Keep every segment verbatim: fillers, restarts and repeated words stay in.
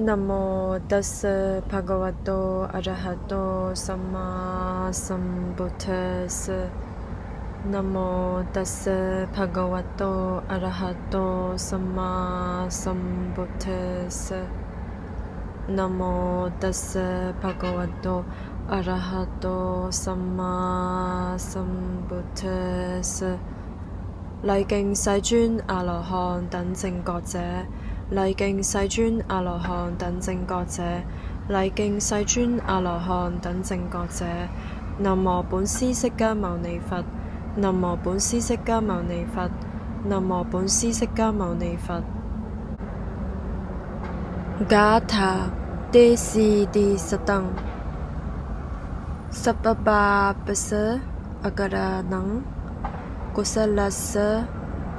Namo tassa bhagavato arahato sammāsambuddhassa. Namo tassa bhagavato arahato sammāsambuddhassa. Namo tassa bhagavato arahato sammāsambuddhassa. 禮敬世尊阿羅漢等正覺者，禮敬世尊阿羅漢等正覺者，禮敬世尊阿羅漢等正覺者。南無本師釋迦牟尼佛，南無本師釋迦牟尼佛，南無本師釋迦牟尼佛。Gāthā desīti sataṃ. Sabbapāpassa akarānaṃ, kusalassa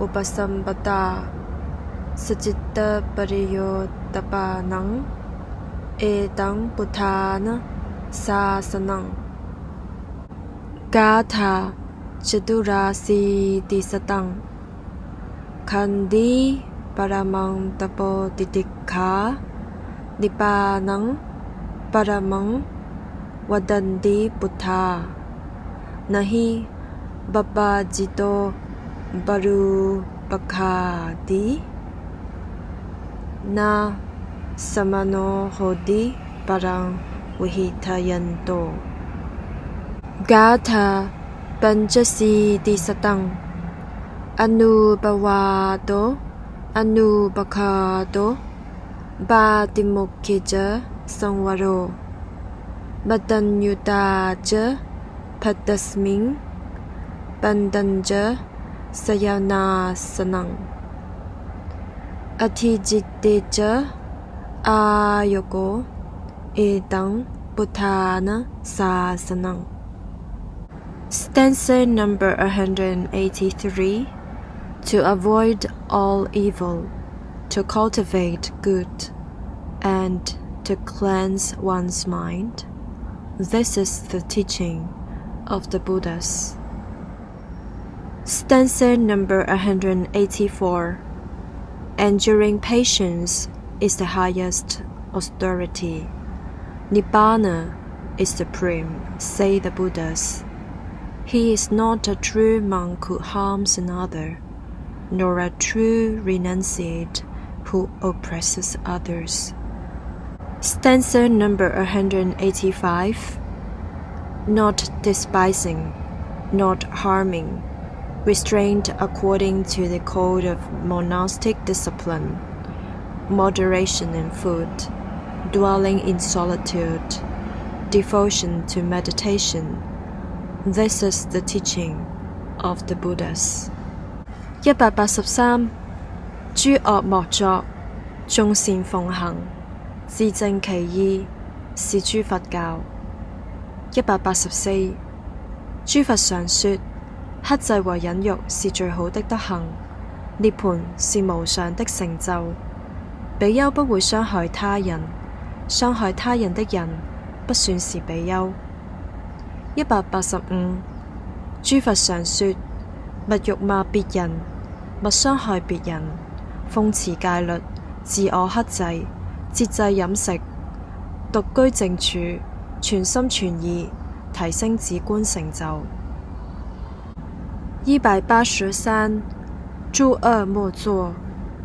upasampadā, sacittapariyodapanaṃ, etaṃ buddhāna sāsanaṃ. Gāthā caturāsīti sataṃ. Khandhī paramaṃ tapo titikkhā, nibbānaṃ paramaṃ vadanti buddhā. Na hi pabbajito parūpaghāti, na samaṇo hoti paraṃ vihidayanto. Gāthā pañcasīti sataṃ. Anuppavādo anupaghāto, pātimukkhe ca saṃvaro, mataññutā ca bhaddasmiṃ, pantañca sayanāsanaṃ, adhicitte ca āyogo, etaṃ buddhāna sāsanaṃ. Stanza number one hundred eighty-three. To avoid all evil, to cultivate good, and to cleanse one's mind. This is the teaching of the Buddhas. Stanza number one hundred eighty-four. Enduring patience is the highest austerity. Nibbāna is supreme, say the Buddhas. He is not a true monk who harms another, nor a true renunciate who oppresses others. Stanza number one hundred eighty-five. Not despising, not harming, restraint according to the code of monastic discipline, moderation in food, dwelling in solitude, devotion to meditation. This is the teaching of the Buddhas. 一百八十三，諸惡莫作，眾善奉行，自淨其意，是諸佛教。一百八十四，諸佛常說，克制和忍辱是最好的德行，涅槃是無上的成就。比丘不會傷害他人，傷害他人的人不算是比丘。一百八十五，諸佛常說，勿辱罵別人，勿傷害別人，奉持戒律，自我克制，節制飲食，獨居靜處，全心全意提升止觀成就。一百八十三，諸惡莫作，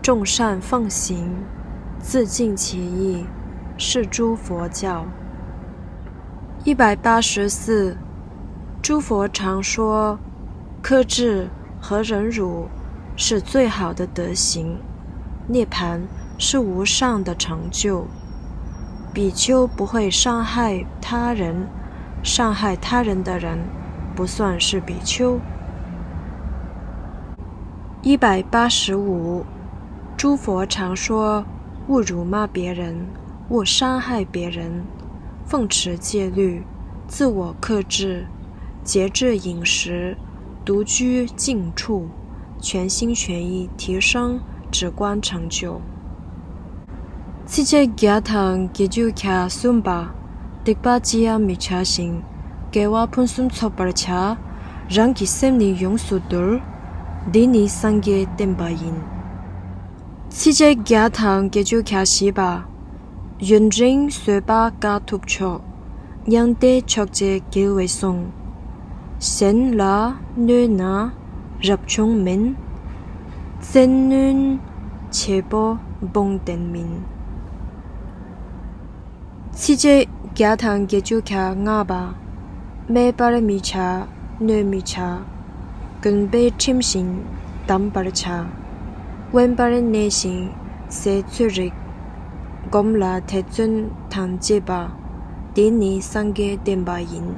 眾善奉行，自淨其意，是諸佛教。一百八十四，諸佛常說，克制和忍辱是最好的德行，涅槃是無上的成就。比丘不會傷害他人，傷害他人的人不算是比丘。一百八十五，諸佛常說，勿辱罵別人，勿傷害別人，奉持戒律，自我克制，節制飲食，獨居靜處，全心全意提升止觀成就。七隻腳疼，九隻腳酸吧，迪巴吉亞米查辛，给我喷酸搓板儿卡，让给森林勇速度儿，迪尼桑给登巴音。七只脚疼，九只脚死吧， ཡུན་རིང་བཟོད་པ་དཀའ་ཐུབ་མཆོག། མྱང་འདས་མཆོག་བཅས་རྒྱལ་བའི་གསུང་། གཞན་ལ་གནོད་ན་རབ་བྱུང་མིན། བཙན་གནོན་བྱེད་པོ་སྤོང་བདེན་མིན། ཚིགས་བཅད་བརྒྱ་དང་བརྒྱད་ཅུ་གྱ་ལྔ་པ། སྨད་པར་མི་བྱ་གནོད་མི་བྱ། དགོན་པའི་ཁྲིམས་བཞིན་བསྡམ་པར་བྱ། དབེན་པར་གནས་ཤིང་ཟས་ཚོད་རིགས། སྒོམ་ལ་དད་བརྩོན་དང་བཅས་པ། འདི་ནི་སངས་རྒྱས་བསྟན་པ་ཡིན།